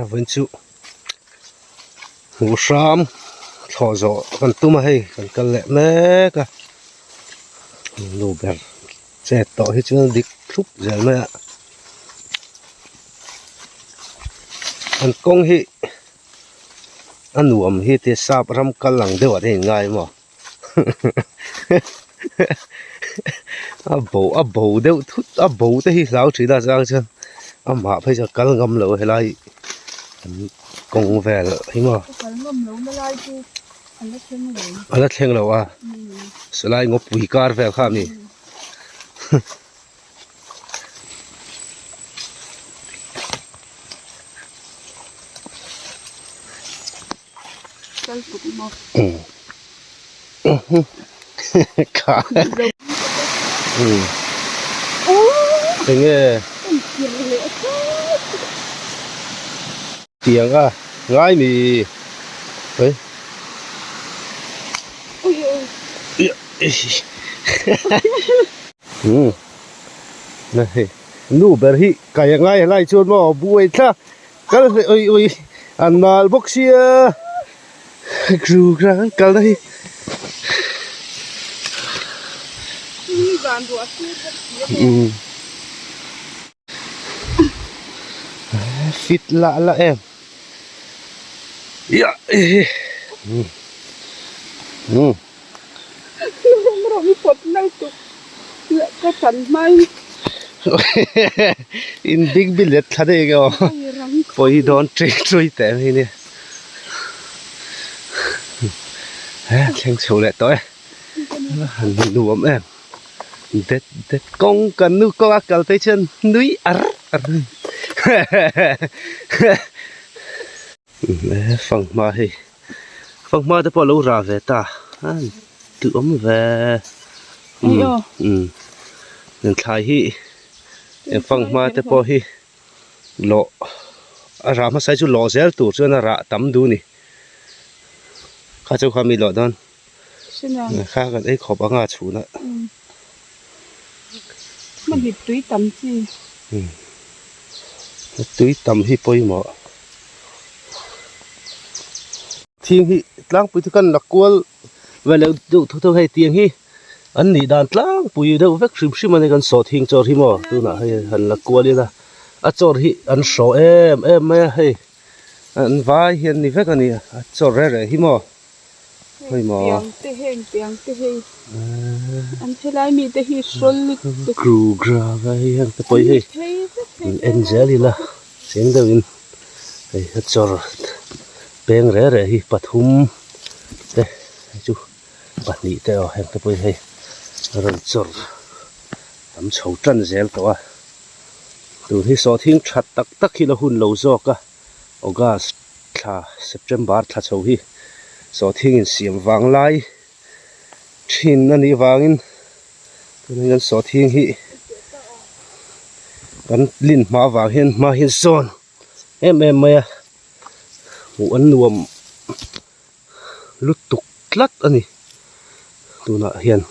Vawiin chu hmuh hram thlawh zawh kan tum a hei kan kal leh mek a nu ber chet tawh hi chuan dik thlup zel mai a an kawng hi a nuam hi tia sap ram kal ang deuh ah te in ngai maw a bo a bo deuh thut a bo te hi hlau thin a chang chuan amah phei chuan kal ngam lo helai an kawng vel hi maw a la thleng lo a sawlai ngawpui kar vel kha a ni. Enge tiang a ngai mi oi nu ber hi kai a ngai helai chuan maw buai thla kal hle ui ui a nal bawk sia kru kra kan kal na hi fit lah lah em ia um. In big bill thla daih enge aw pawi dawn ṭei ṭui teh mai nia he thleng chho leh tawh e han nuam em det det kawng kan nu kawng a kal te chuan nui ar ar Fanghma hei fanghma te pawh a lo rah ve ta a duh awm ve umm thlai hi fanghma te pawh hi lawh a rah hmasa hi chu lawh zel tur chuan a rah tam duh a ni kha chu kha mi lawh dawn kha kan ei khawp anga chhun a. Tui tam hi pawimawh. Thing hi tlangpui chu kan la kual vel deuh deuh thut a hei tiang hi an nih dan tlangpui deuh vek hrim hrim a ni kan saw thing chawr hi maw tunah hei han la kual ila a chawr hi an hrawh em em mai a hei an vai hian ni vek a ni a chawr reng reng hi maw. Hei tiang te heng tiang te hei an helai mi te hi hrawl lutuk Gru gra vai hei heng te pawh hi hei en zel ila cheng deuh in hei a chawr peng reh reh hi pathum te hei chu pahnih te aw heng te pawh hi hei a rawn chawr tam chho tan zel tawh a tun hi sawhthing that tak tak hi la hun lo zawk a. August thla September thla chho hi sawhthing insiam vang lai thin a nih vangin tunah hian sawhthing hi kan lin hma vang hian hma hi a zawn em em mai a hmuh an nuam lutuk tlat a ni tunah hian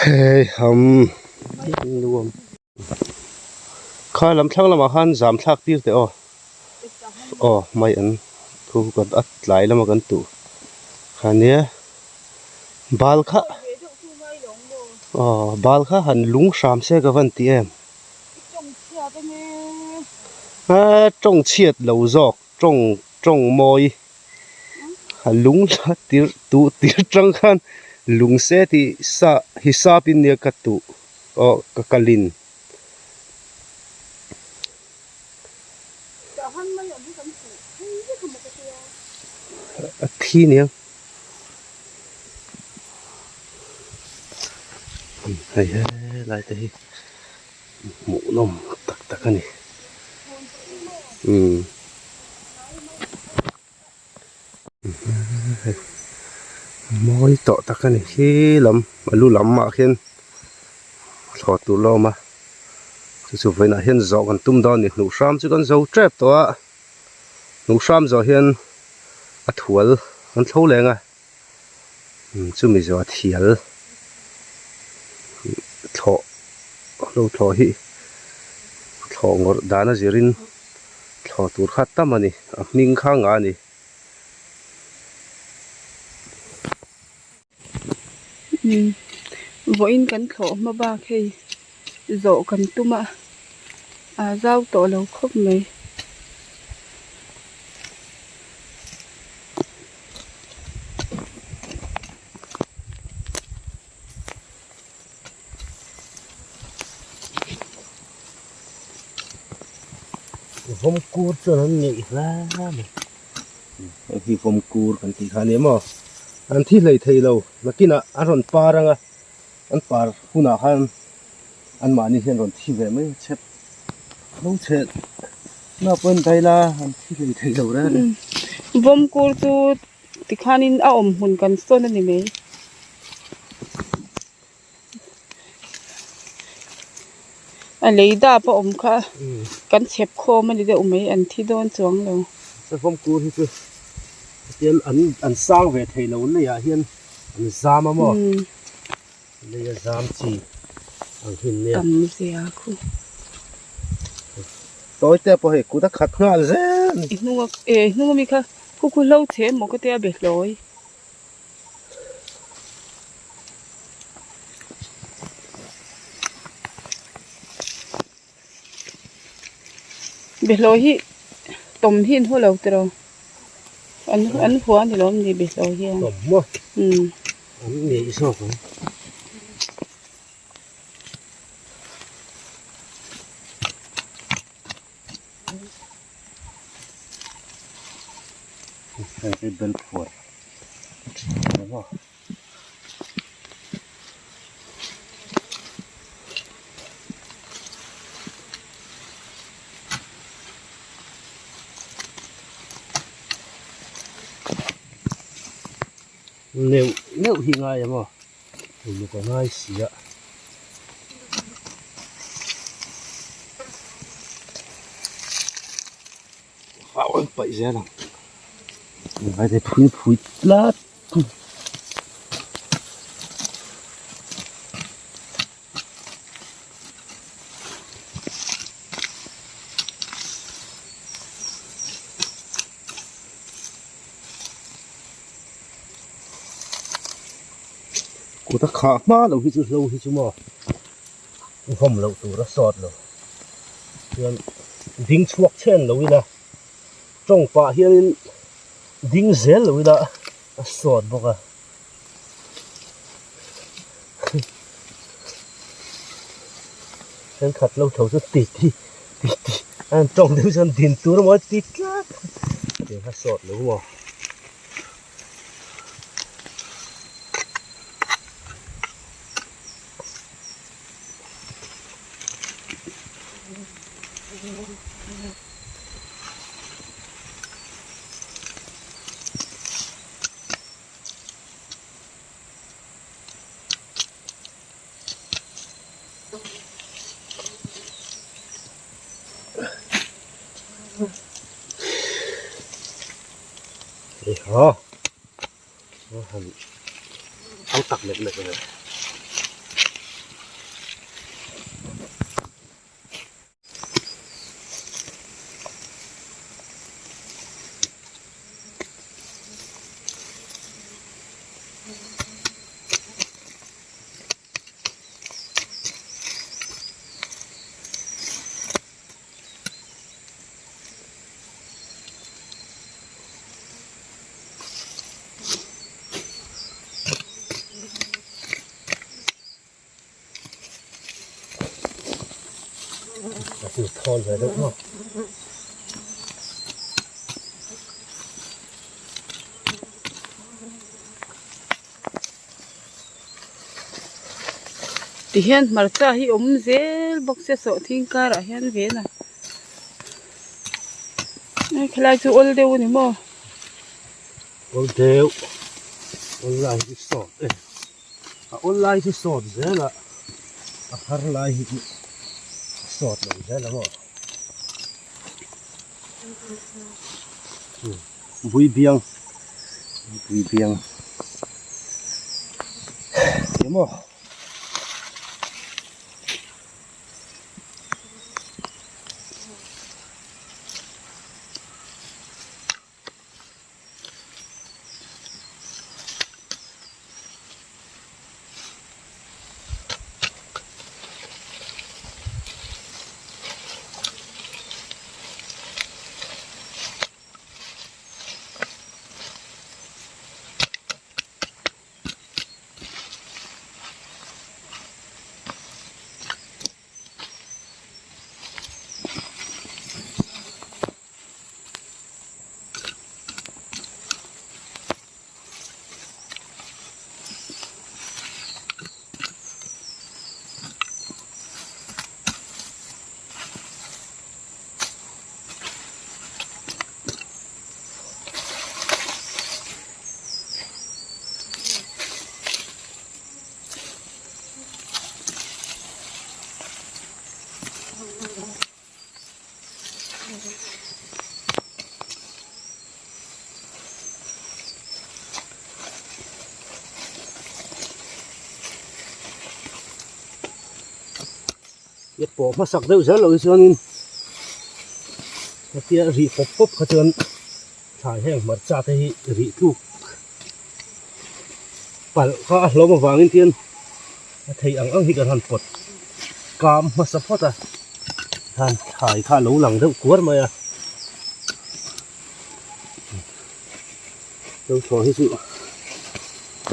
hei ham nuam. Kha lam thlang lamah khan zam thlak tir teh aw aw mai an thu kan a tlai lama kan tuh kha nia bal kha aw bal kha han lung hram se ka van ti em a tawng chhiat lo zawk tawng tawng mawi a lung la tir tuh tir tang khan lung se tih sa hisap in nia ka tuh. Aw ka kalin. A thi nia. Hei he lai te hi hmuhnawm tak tak a ni. Umm. Mawi tawh tak a ni khi lam a lu lam ah khian thlawh tur la awm a chu chu vawiinah hian zawh kan tum dawn a ni hnuh hram chu kan zo tep tawh a hnuh hram zawh hian a thual an thlo leng a chumi zawh a thial thlawh lo thlawh hi thlawh ngawrh dan a zirin. Thlawh tur kha tam a ni a hming kha nga a ni. Umm vawiin kan thlawh hma bak hei zawh kan tum a a zau tawh lo khawp mai. Vawmkur chuan an ngeih hle a ni hei hi vawmkur kan tih kha a ni maw an thi hlei thei lo nakinah an rawn par ang a an par hunah khan anmahni hian rawn thi ve mai a chep lo chhe na pawh an daila an thi hlei thei lo reng a ni. Vawmkur chu tikhanin a awm hmun kan sawn a ni mai. A lei dap a awm kha kan chhep khawm a ni deuh mai an thi dawn chuang lo. Savawm kur hi chu hetiang an an sang ve thei lo leiah hian an zam a maw lei a zam chi ang hi nia. Tam zia khu. Tawi te pawh hei kut a khat nghal zel a ni. I hnung a eh i hnung ami kha khu khu hlo che emaw ka tia be hlawi. Behlawi hi tawm hi an haw lo tiraw an an hua a ni lawm ni behlawi hian tawm maw an ngeih zawk ang. Hei hi bel phuar a tha hle maw. Neuh neuh hi ngai a maw uluk a ngai si a. Au an paih zel ang vai te phui phui tlat kut a khah hma lo hi chu hlo hi chu maw vawm loh tur a sawt lo chuan ding chhuak chhen lo ila tawng pah hianin ding zel lo ila a sawt bawk a thenkhat lo tho chu ti ti ti ti a han tawng deuh chuan din tur emaw a ti tlat tiang kha sawt lo maw. Ha han ang tak lek lek a ni. A chu thawl ve deuh maw. Tihian hmarcha hi awm zel bawk se sawhthing karah hian ven a khelai chu awl deuh a ni maw. Awl deuh awl lai hi sawt e. A awl lai chu sawt zel a, a har lai hi chu a sawt lo zel a maw. Bui biang bui biang tia maw. I pawh hmasak deuh zel loh hi chuanin hetia rih pawp pawp kha chuan thlai heng hmarcha te hi rih tluk palh kha a hlawm avangin tian a theih ang ang hi kan han pawt kam hmasa phawt a khan thlai kha a lo lang deuh kuar mai a lo thlawh hi chu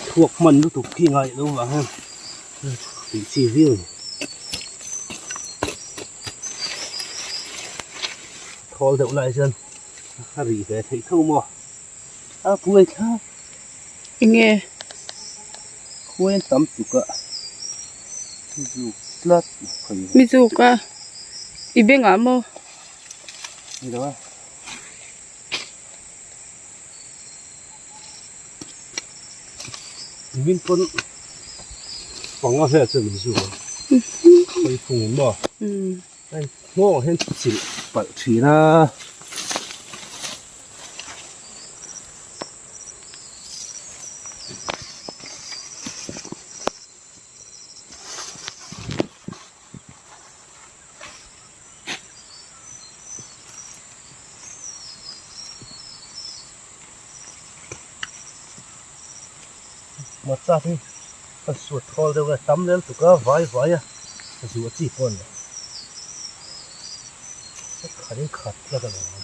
thuak hman lutuk khi ngai lo vang hian tih chi viau a ni thawl deuh lai chuan a rih ve theih tho maw a khuai thlak enge khuai tam tuk a zuk tlat mi zuk a i bengah maw ni lo a. Min pawn panga vel chu min zuk a khawi phung in maw hei nghawng ah hian chilh palh thin a. Hmarcha hi a suat thawl deuh a tam lel tuk a vai vai a zuah chi pawh a ni lo khat in khat tlat a lo awm.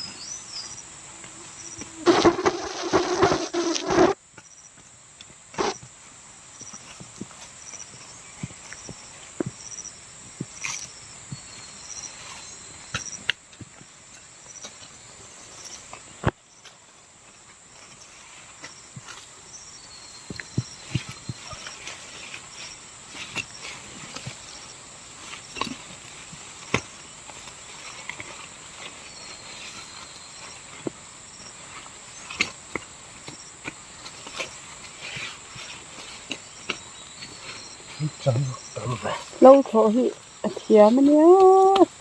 Lo thlawh hi a thiam a nia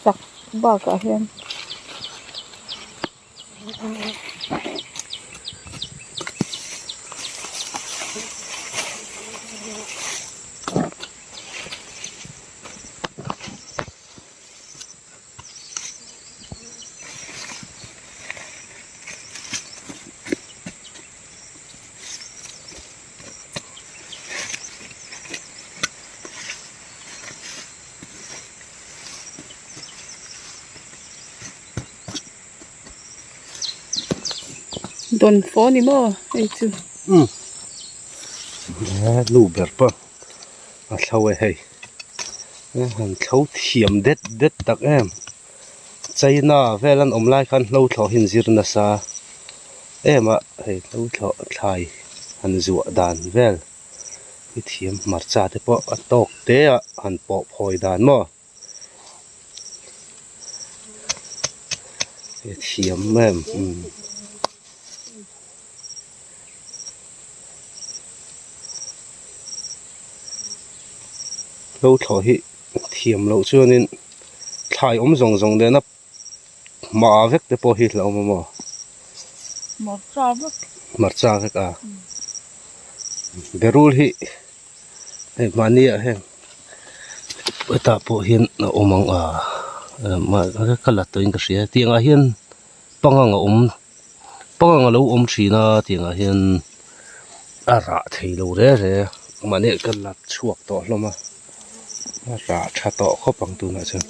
chak bakah hian. Dawn fawh a ni maw hei chu. Umm nu ber pawh a thlo e hei han thlo thiam det det tak em China vel an awm lai khan hlo thlawh hi an zir nasa em a hei hlo thlawh thlai han zuah dan vel hi thiam hmarcha te pawh a tawk te a han pawh phawi dan maw. Thiam em umm hlo thlawh hi thiam loh chuanin thlai awm zawng zawng nena hma vek te pawh hi hlauhawm a maw hmarcha vek a berul hi. Hei mahni ah hian hetah pawh hian a awm ang a ka la tawhin ka hria tiang ah hian pangang a awm pangang a lo awm thin a tiang ah hian a rah thei lo re re mahni ah ka la chhuak tawh hlawm a a rah tha tawh khawp ang tunah chuan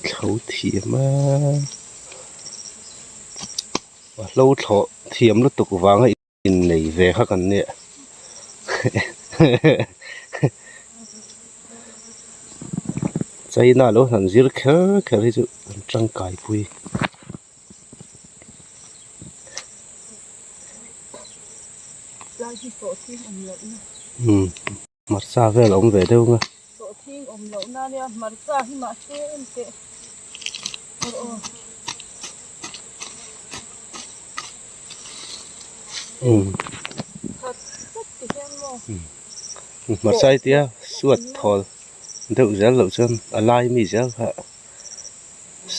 thlo thiam a. A hlo thlawh thiam lutuk vanga innei ve kha kan nia China lo han zir kher kher hi chu an tangkai pui. Hmarcha vel a awm ve deuh ang a. Sawhthing awm loh na nia hmarcha hi mahse en teh aw aw. Umm. Khat khat ti hian maw. Hmarcha hi tia suat thawl deuh zel loh chuan a lai mi zel kha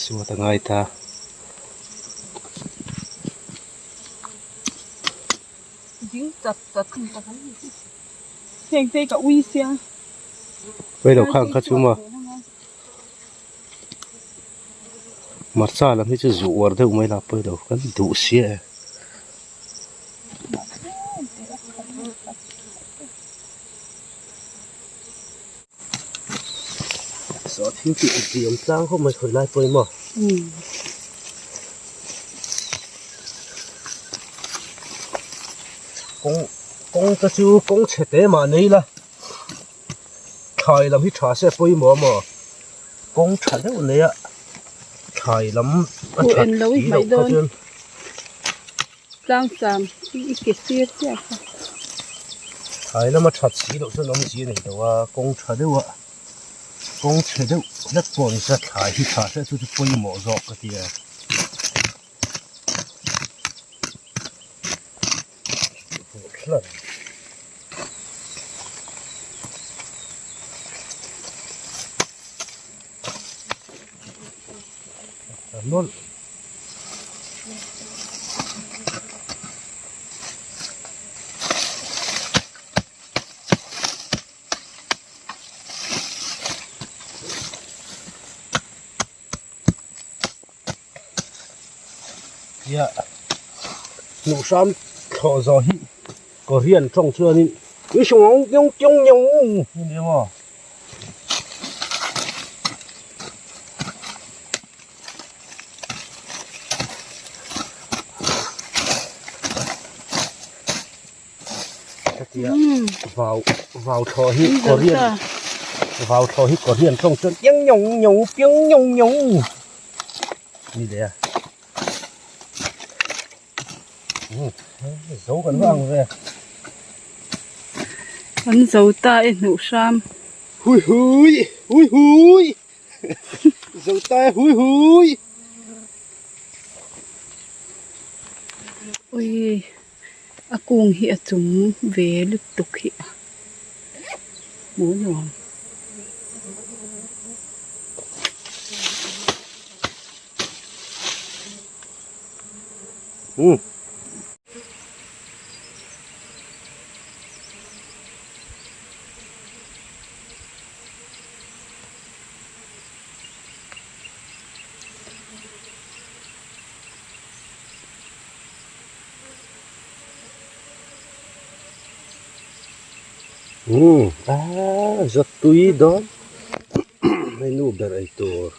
suat a ngai ta. Ding chat chat ang tak an ni. Heng te ka ui sia. Wei lo khang kha chu maw. Hmarcha lam hi chu zu uar deuh mai la pawi lo kan duh sia e. Saw thil tih tih awm tlang khawp mai khawi lai pawh hi maw. Kawng kawng te chu kawng chhe te mah nei ila thlai lam hi tha se a pawimawh a maw kawng tha deuh nei a thlai lam a that si loh kha chuan. Tlangsam i ke sir chiah kha. Thlai lama that si loh chuan awmzia a nei lo a, kawng tha deuh a, kawng chhe deuh hlek pawh ni se thlai hi tha hle chu chu pawimawh zawk ka ti a. Nawlh. Ia hnuh hram thlawh zawh hi Korean tawng chuanin ni maw. Hetia vau vau thlawh hi Korean vau thlawh hi Korean tawng chuan piang nyong nyong piang nyong nyong ni leh a zo kan va ang ve kan zo ta e hnuh hram hui hui hui hui zo ta e hui hui ui a kung hi a chung ve lutuk hi a hmuh nuam. Umm ah zawt tui dawn hei nu ber ei tur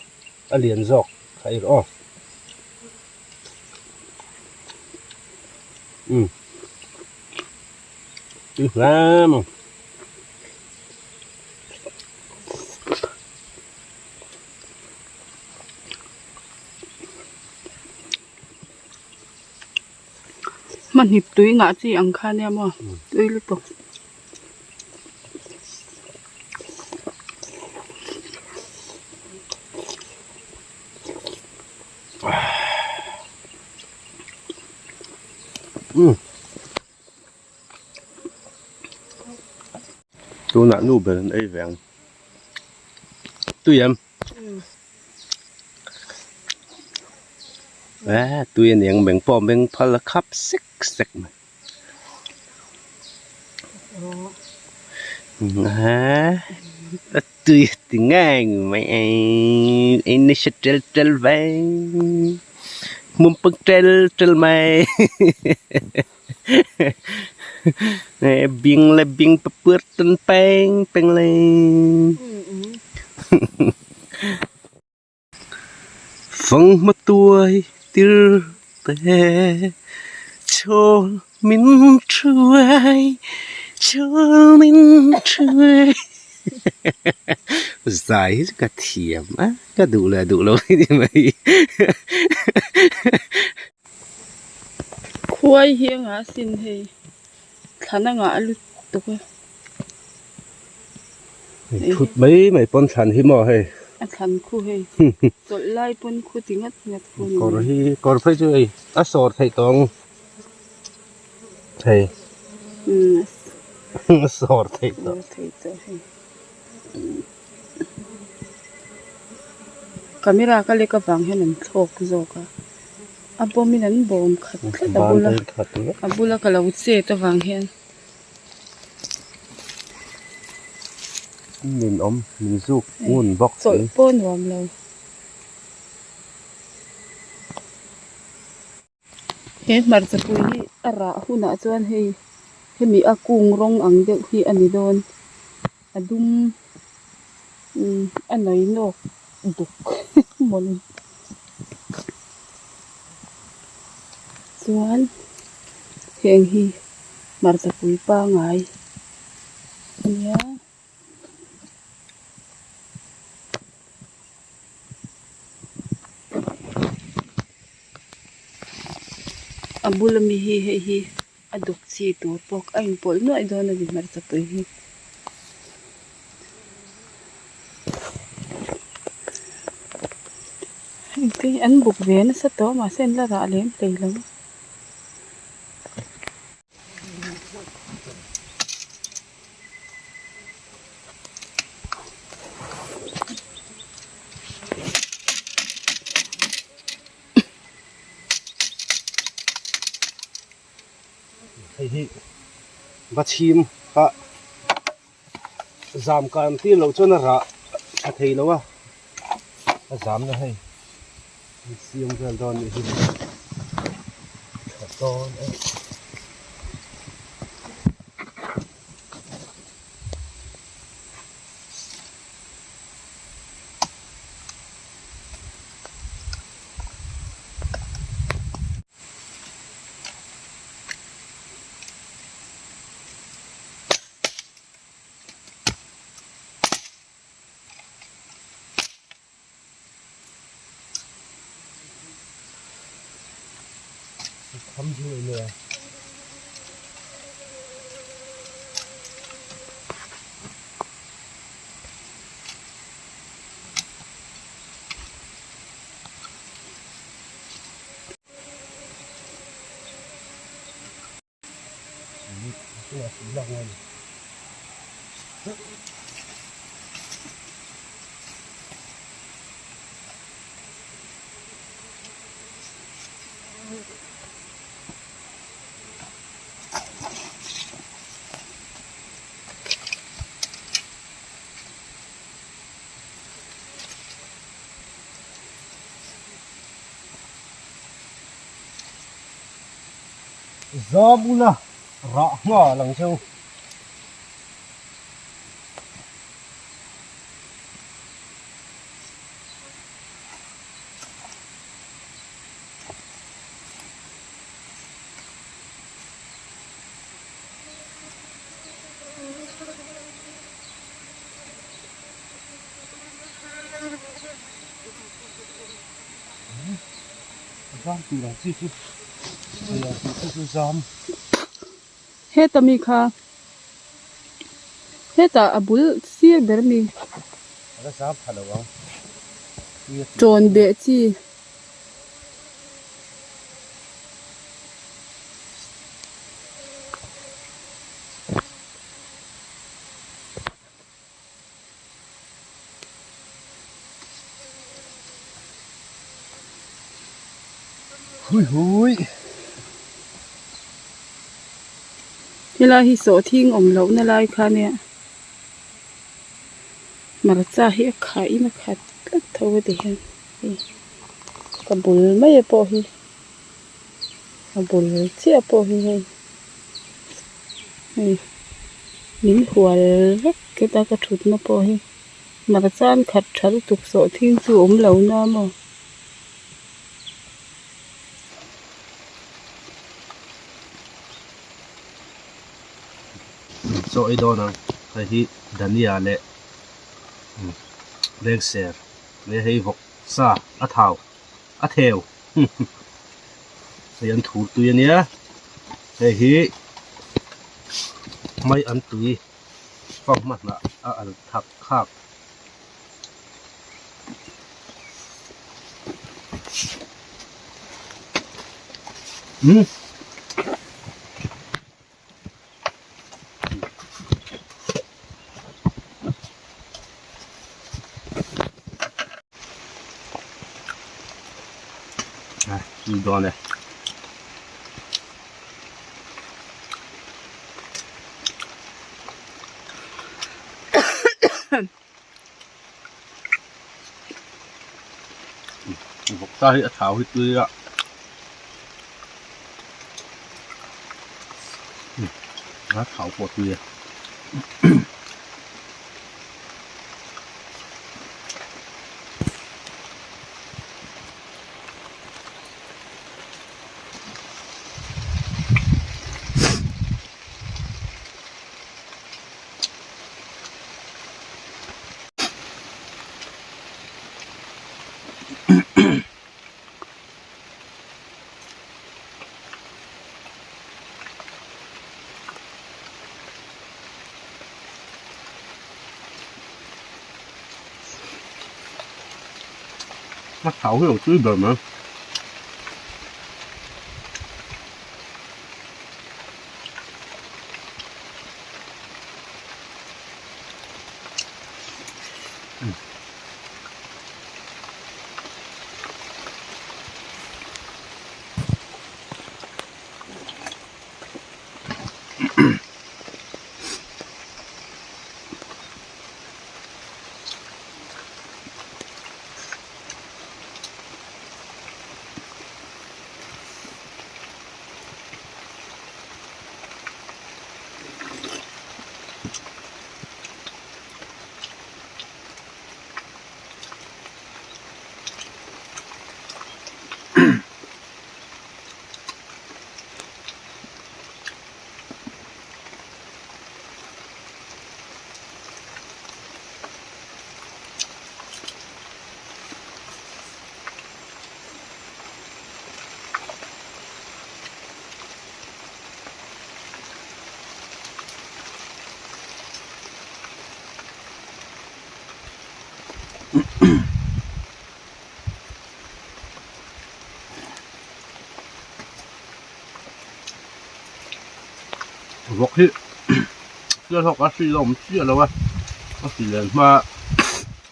a lian zawk kha i rawh aw. Umm tui hle maw. Hmanhip tui ngah chi ang kha nia maw tui lutuk. Tunah nu ber an ei ve ang tui em eh tui a niang meng pawh meng phal a khap sek sek mai. Tui ti ngang mai ei nasa tel tel ve hmun pang tel tel mai bing le bing pa pur tan peng peng le. Fanghma tuai tir te chawl min thuai chawl min thuai zai hi chu ka thiam a ka duh leh duh lo hi ni mai Khuai hi a ngah sin hei thlan a ngah lutuk a. Thut mai mai pawn thlan hi maw hei. A thlan khu hei. Chawlh lai pawn khu ti ngat ngat khu ni. Kawr hi kawr phei chu hei a sawr theih tawh ang hei. A sawr theih tawh. Sawr theih tawh hei. Camera ka lek avang hian an thlawk zawk a. A bawm in an bawm khat tlat a bula a bula ka lo chet avang hian. Nin awm min zuk ngun bawk si. Chawlh pawh nuam lo. He hmarcha pui hi a rah hunah chuan hei hemi a kung rawng ang deuh hi a ni dawn a dum umm a nawi nawk duk mawni chuan heng hi hmarcha pui pangai a nia. A bul ami hi hei hi a duk chi tur bawk a inpawlh nuaih dawn a ni hmarcha pui hi. Heng te hi an buk ve nasa tawh a mahse an la rah lem hlei lo. Hei hi va chhim kha zam kan tir loh chuan a rah tha thei lo a a zam na hei an siam vel dawn anih hi tha dawn e. Zam ula rah nghal ang cheu. Zam tur ang chi chu hei ang tih te chu zam. Heta mi kha hetah a bul sir ber a mi. A la zam pha lo ang. Tawn beh chi. Hui hui. Helai hi sawhthing awm lohna lai kha nia hmarcha hi a khah in a khat tlat tho a ti hian hei ka bul mai a pawh hi a bul chiah pawh hi hei. Hei min hual vek heta ka thutna pawh hi hmarcha an khat tha lutuk sawhthing chu a awm lo na maw. Chaw ei dawn ang hei hi dhania leh lengser leh hei vawk sa a thau a theu hei an thur tui ania hei hi mai an tui fanghma hnah a al thak khak. Umm. Tui dawn e. Hmarcha hi a thau hi tui a a thau pawh tui a. A thau hi lo tui ber mai. Vawk hi sial hawk a hri la awm chiah lo a, a hri len hma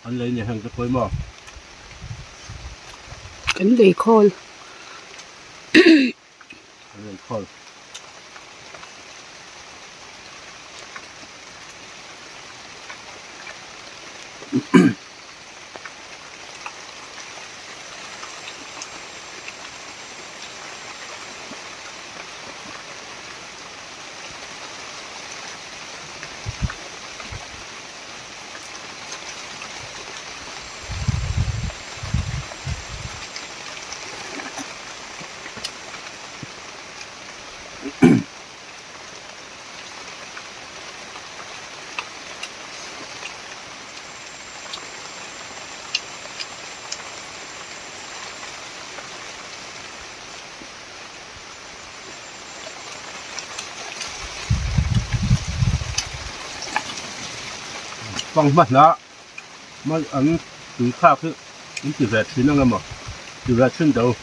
an lei ni heng te pawimawh. Kan lei khawl. Kan lei khawl. Fanghma hla mai an tui thlak hi an ti ve thin ang emaw ti ve thin teh u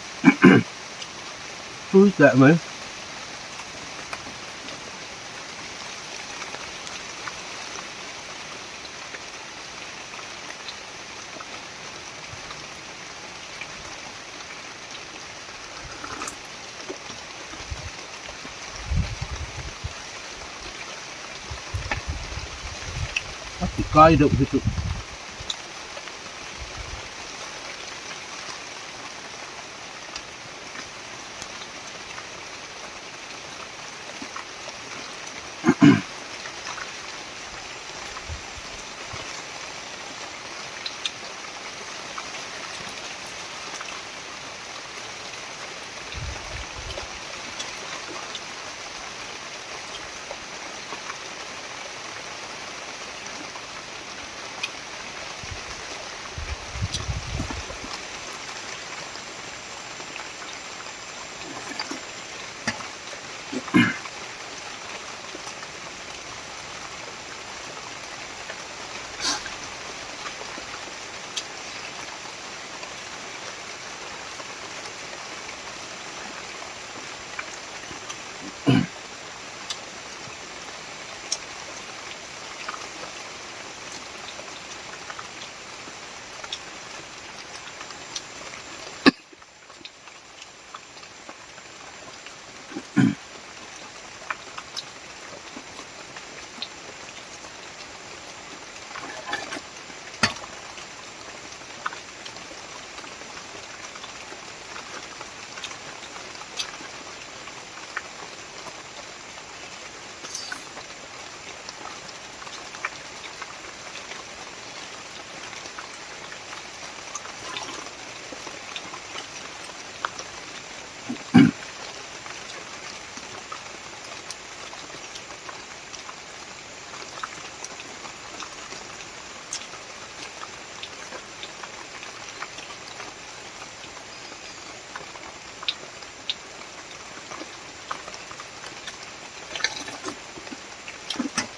tui teh mai. A ti kai deuh hi chu.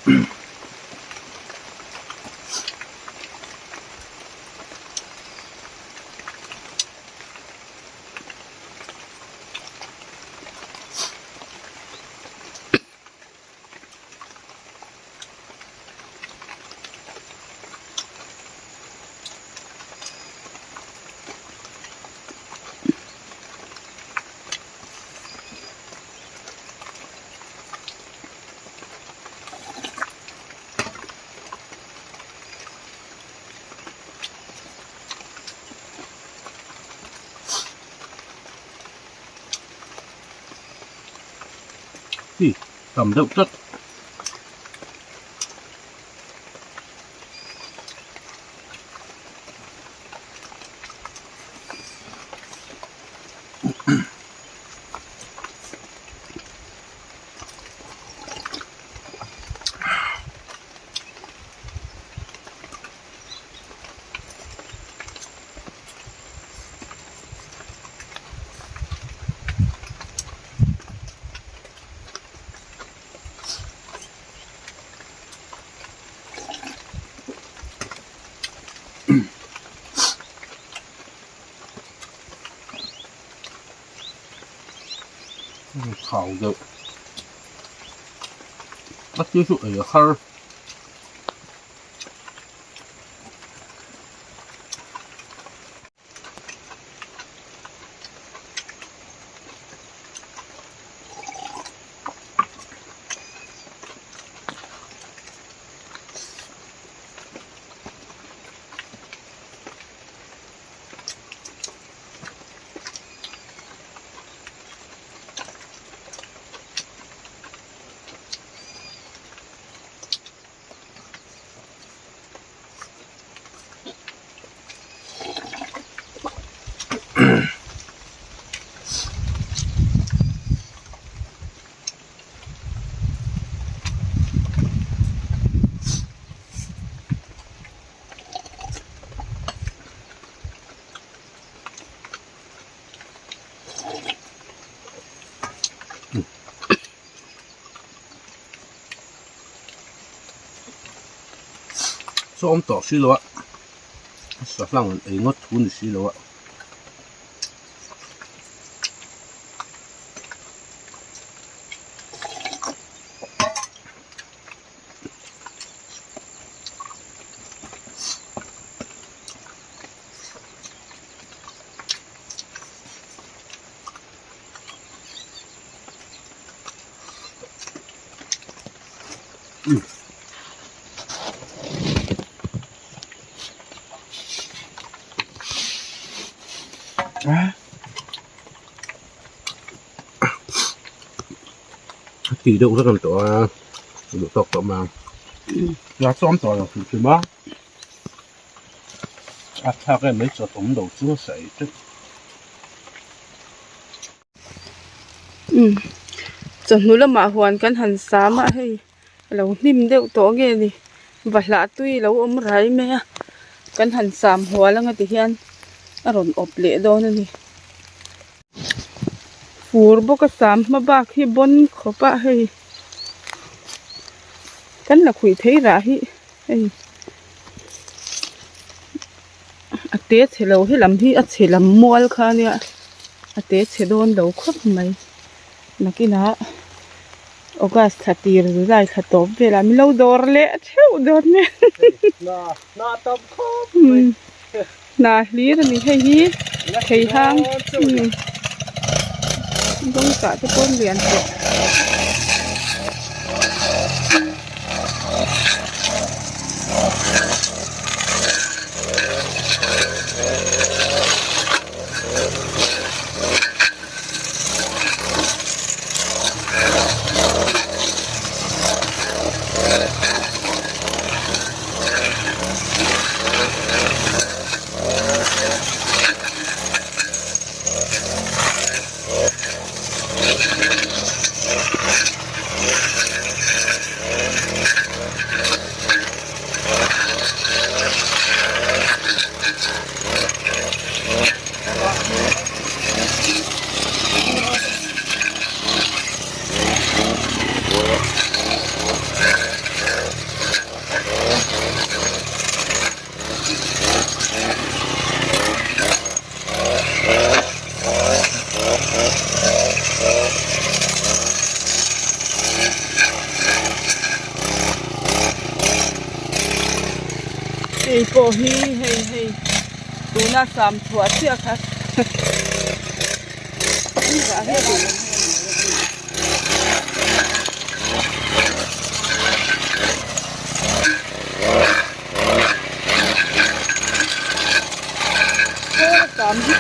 Hi tam deuh tlat. Thau deuh a thil chu ei a har. Saw awm tawh si lo a sa hlang an ei ngawt thu ni si lo a. Tih deuh vek an tawh a duh tawk tawh mai ang a chuam tawh lo hrim hrim a a thlak em mai chawt awm lo chu a sawi teuh. Umm chawhnu lamah huan kan han sam a hei a lo hnim deuh tawh nge ni vahlah tui a lo awm rai mai a kan han sam hual anga ti hian a rawn awp leh dawn a ni fur bawk a sam hma bak hi bawn khawp a hei kan la khuih thei rah hi hei. A te chhe lo helam hi a chhe lam mual kha ania a te chhe dawn lo khawp mai nakinah august thla tir july thla tawp velah min lo dawr leh theuh dawn nia hna hlir a ni hei hi theihang dawngkah te pawh an lian tawh. Hei pawh hi hei hei tuna sam chhuah chiah kha Sam hi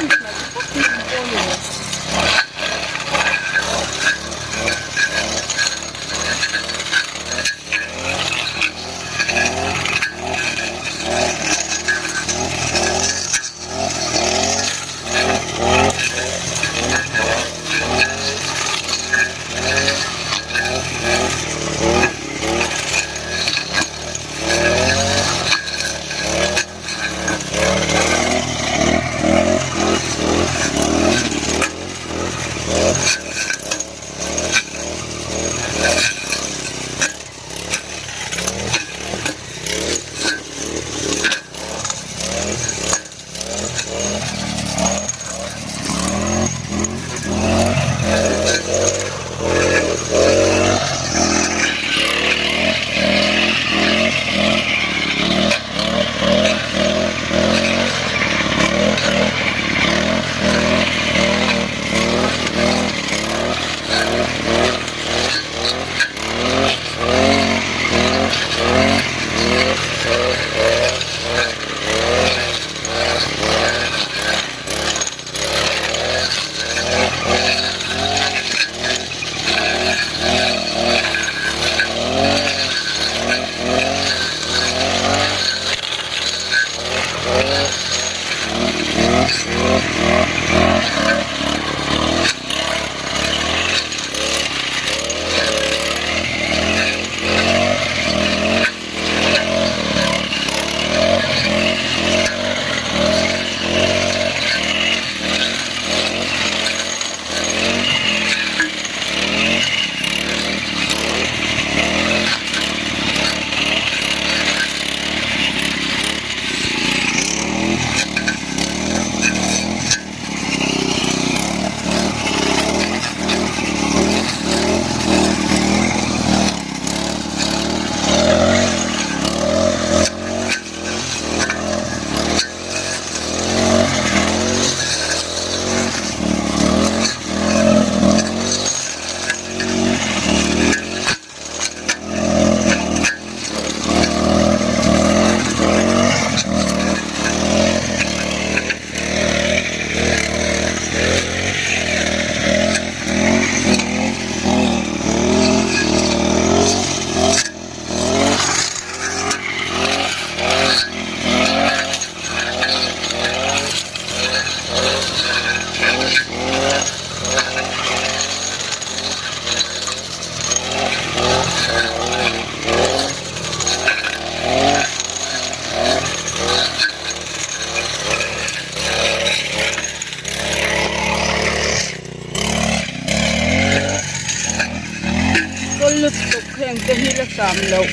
Kawl lutuk heng te hi la sam loh.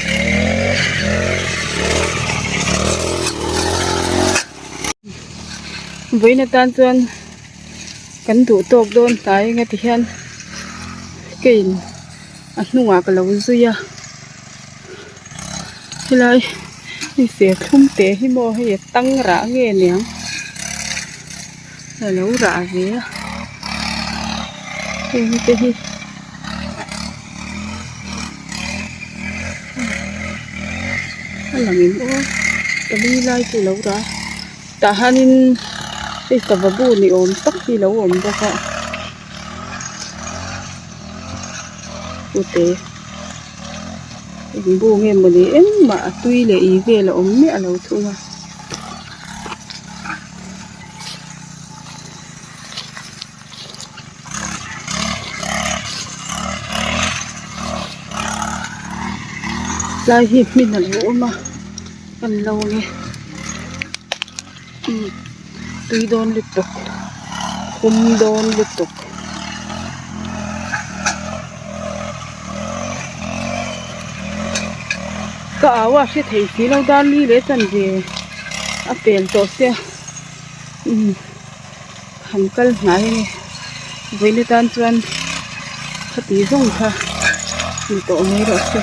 Vawiin atan chuan kan duh tawk dawn hnai eng ati hian keiin a hnungah ka lo zui a helai hei serthlum te hi maw hei a tang rah nge niang a lo rah ve a heng te hi. A lang em aw pali lai chu a lo dah a tah hianin hei sava bu ni awm tak hi a lo awm bawk a pute eng bu nge mawni engmah a tui leh ih vel a awm miah lo thung a. Tlai hi hmin a lo awm a kan lo nge umm tui dawn lutuk hum dawn lutuk. Ka au a hre thei si lo darli leh chanve a pel tawh sia umm. Han kal hnai a ni vawiin atan chuan khati zawng kha ni tawh mai rawh se.